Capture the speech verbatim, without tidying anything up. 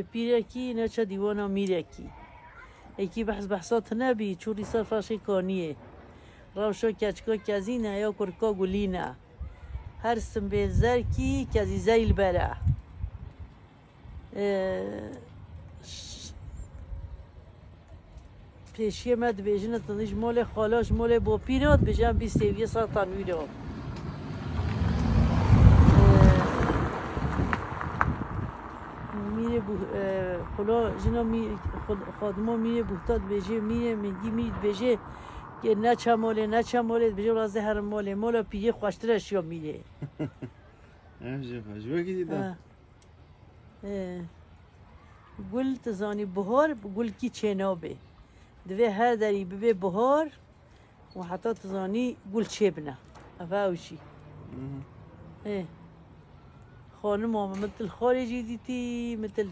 Pîrekî neçe dîwana mîrekî. Ekî behs behsa tine bî, çû rîsa faşê kaniyê. Rewşa keçika kezî ne ya kurka gulî ne. Her simbên zerkî kezî zeyl bere. Ee, ş- Pêşiyê me dibêjin, tu ji molê xala, ji molê bopîra dibêjin, em bî sêviyê satan wî de. Mîrê bu, e, xula jina mî, xud- xadima mîrê buhta dibêjê, mîrê mîndî mîr dibêjê, ke ne çemolê, ne çemolê dibêjê, wela zê herin molê, mola pîrê xweştir e şiya mîrê. Ev jî xwe ji wekî dî da. Ha. Ee, Gul, tu zanî, bihar bi gulkî çênabê. Divê her derî bibe bihar û heta tu zanî gul çêbine. Ev ew jî. Mhm. Ê. Xanima min, min til xarê jî dîtî, min til